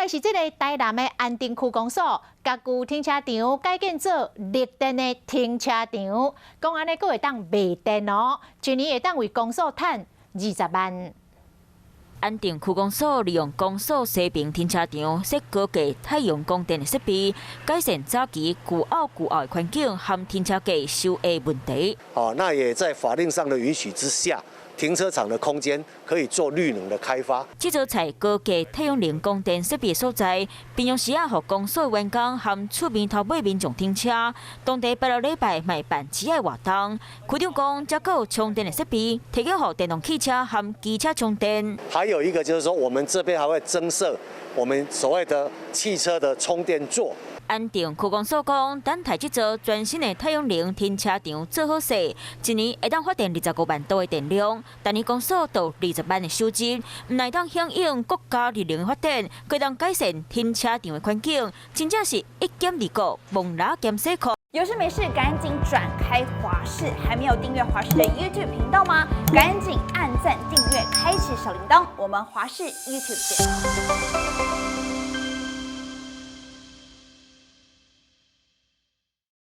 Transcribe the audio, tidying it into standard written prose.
來是這个台南的安定區公所，共舊停車場改建做綠電的停車場，講按呢閣會當賣電哦，一年會當為公所趁20萬。安定區公所利用公所西爿停車場設高架太陽光電的設備，改善早期舊漚舊漚的環境和停車格收的問題。哦，那也在法令上的允許之下，停車場的空間可以做綠能的開發。這座採高架太陽能光電設備的所在，平常時啊，予公所員工和厝邊頭尾民眾停車，當地拜六禮拜嘛會辦市仔活動。區長講，這閣有充電的設備，提供予電動汽車和機車充電。還有一個就是說，我們這邊還會增設我們所謂的汽車的充電座。安定區公所講，等待這座全新的太陽能停車場做好勢，一年會當發電25萬度的電量，逐年公所就20萬的收入，毋但會當響應國家綠能發展，閣當改善停車場的環境，真正是一兼二顧，摸蜊兼洗褲。有事沒事趕緊轉開華視，還沒有訂閱華視的 YouTube 頻道嗎？趕緊按讚訂閱，開啟小鈴鐺，我們華視 YouTube 見。